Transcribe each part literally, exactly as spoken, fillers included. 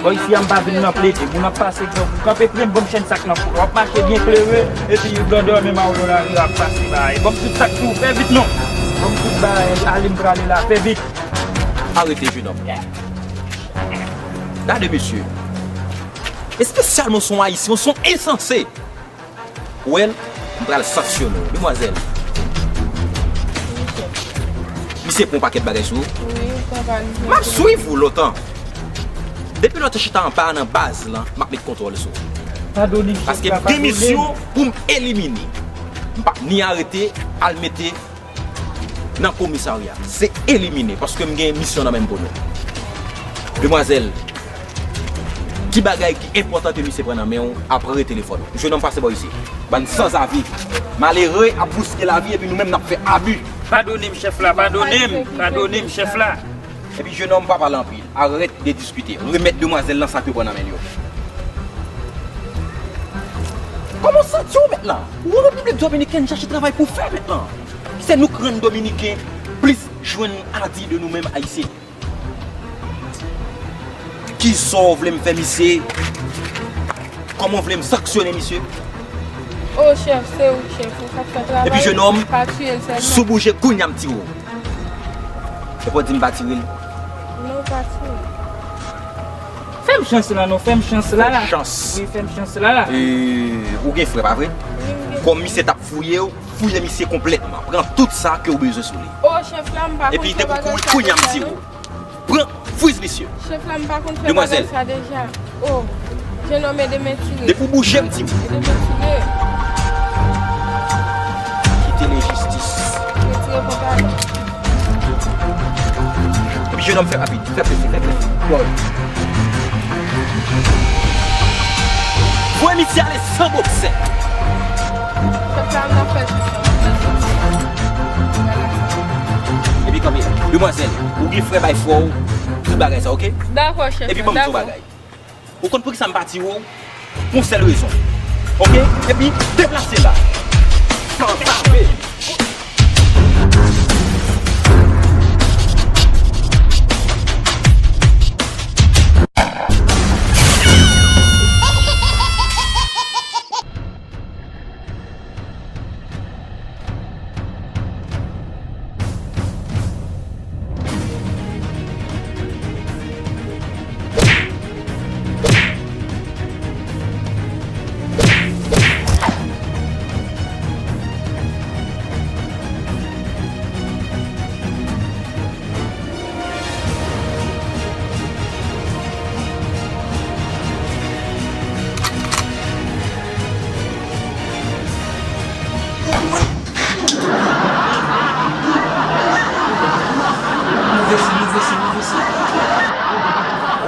Bò, isi a m pa vin nan plede. Moun ap pase, gen pou kanpe pye m, ban m chèn sa k nan kou l. W ap mache byen klere, epi blan dòmi mawon nan lari ap pase bay. Ban m tout sa k sou, fè vit non. Ban m tout bagay, ale m prale la, fè vit. Arete, jenòm. Gade mesye. Espesyalman s on Ayisyen, s on ensanse. Ou wè l? M pral sanksyone w. Demwazèl. Misye pran yon pakèt bagay sou ou. Wi, papa, misye. M ap swiv ou lontan. Depi lè w te chita anba nan baz lan, m ap met kontwòl sou ou. Padone m, chèf la, padone m. Paske m gen misyon pou m elimine. M p ap ni arete, al mete nan komisarya. Se elimine, paske m gen misyon nan men m pou nou. Demwazèl, ki bagay ki enpòtan ke misye pran nan men w apre telefòn ou? Jenòm, pase bò isi. Bann sanzavi. Malere ap bouske lavi epi nou menm n ap fè abi. Padone m, chèf la, padone m, padone m, chèf la. Epi jenòm, pa pale anpil. Arèt de diskite. Remèt demwazèl lan sa ke w pran nan men l yo. Kòman w santi w, mèt la? Ou an Repiblik Dominikèn chache travay pou w fè, mèt la. Se nou k rann Dominiken plis jwenn adi de nou menm Ayisyen. Kisa w vle m fè, misye? Kòman w vle m sanksyone misye? O chèf, se ou k chèf, ou k ap fè travay. Epi jenòm, pa tiye l sèlman. Si w bouje, kounye a m tire w. Epi w di m pa tire l. Non, pa tire l. Fè m chans la non, fè m chans la la. Chans. Wi, fè m chans la la. E, ou gen frè, pa vre? Wi, m gen. Kòm misye t ap fouye w, fouye misye konplètman. Pran tout sa ke w bezwen sou li. O chèf la, m pa konn fè bagay sa deja non. Epi depi w kouri, kounye a m tire w. Pran friz misye. Chèf la, m pa konn fè bagay sa deja. O, jenòm, ede m tire. Depi w bouje, m di w. Ede m tire. Kite lenjistis. Retire pantalon. Epi jenòm, fè rapid, fè prese, fè prese. Bon. Voye misye ale san boksè. Chèf la, m nan fè. Epi kanpe, demwazèl, ou gen frè, bay frè w tout bagay sa, oke? Dakò, chèf la, dakò. Epi ban m di w bagay. Ou konn poukisa m pa tire w? Pou yon sèl rezon. Oke? Epi deplase la. Sanzave.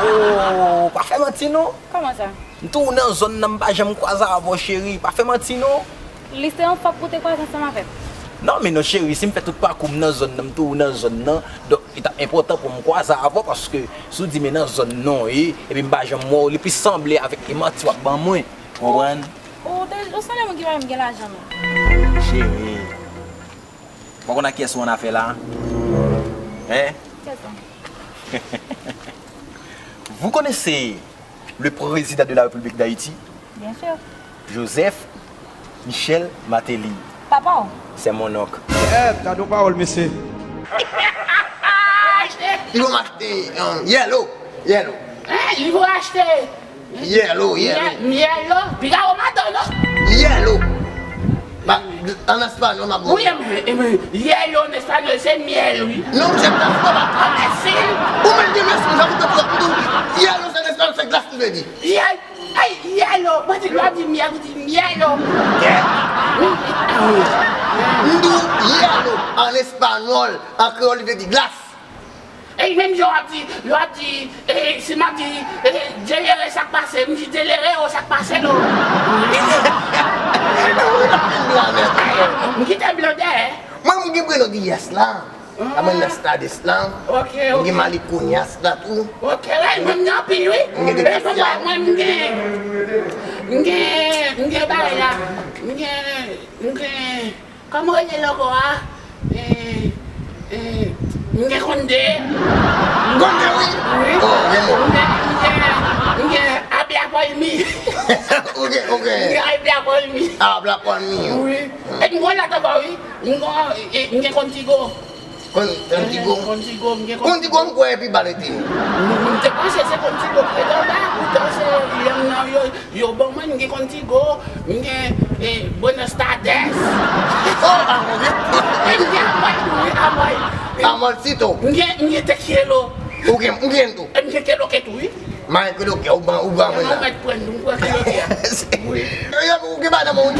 Oh, pa fè manti non. Kòman sa? M tou nan zòn nan, m pa janm kwaze avè w, cheri. Pa fè manti non. Li se yon fòk pou w te kwaze ansanm avè m. Non, men non, cheri, si m fè tout pakou m nan zòn nan, m tou nan zòn nan, donk, li t ap enpòtan pou m kwaze avè w, paske si w di m nan zòn nan w ye, epi m pa janm wè w, li plis sanble avèk e manti w ap ban mwen. Ou konprann? Ou te, ou sanble moun ki pa menm gen lajan menm. Cheri, ou pa konn ak kiyès ou annafè la? Hein? Kiyès sa? Vous connaissez le président de la République d'Haïti, bien sûr, Joseph Michel Martelly. Papa w? C'est mon oncle. Eh, gade yon pawòl, mesye. Li va m achte, um, yellow, yellow. Eh, li va achte. Yellow, yellow. Yellow. Piga o mato, non? Yellow. Ba, an espanyòl, m ap di. Wi, men, men, yellow an espanyòl, se myèl, wi. Non, monchè, m ta fò pa. Anbèsil. Ou menm gen lespri, sa pou te fò. Yellow, se an espanyòl, se glas li vle di. Yel-, ay, yellow. Mwen di, lè w ap di myèl, ou di yellow. M di w yellow, an espanyòl, an kreyòl, li vle di glas. E menm jan w ap di, lè w ap di, e, si m ap di, e, Djelere sa k pase, m di Djelere o sa k pase lo. M kite blan dèyè. Mwen, m gen prenon ki Yès la. Mwen nan Stadis la. Ok, ok. M gen Malikounyas la tou. Ok, wi, mwen, m gen anpil, wi. M gen Delisya. Mwen, m gen, m gen, m gen bagay la. M gen, m gen, Kòman w rele l ankò a? E, e, m gen konde. Konde, wi. Wi. Oh, men non. M gen, m gen, Ok, ok. Ay, Black on me. Ah, Black on me. Wi. E m wè la taba, wi. M gen, e, m gen Contigo. Kon, Contigo. Contigo, m gen Contigo m kwè epi balete. M te panse se Contigo ki te anba, poutan se lè m nan yo, yo ban mwen, m gen Contigo, m gen, e, Buenas tardes. Oh, ah, mon Dieu. E m gen Amay tou, wi, Amay. Amorcito. M gen, m gen Te quiero. Ou gen, ou gen tou. E m gen Keloke tou, wi. Mwen Keloke, ou ban, ou ban mwen Mwen la. mèt pran nou, pran Keloke a. Wi. Yo, ou gen madanm ou?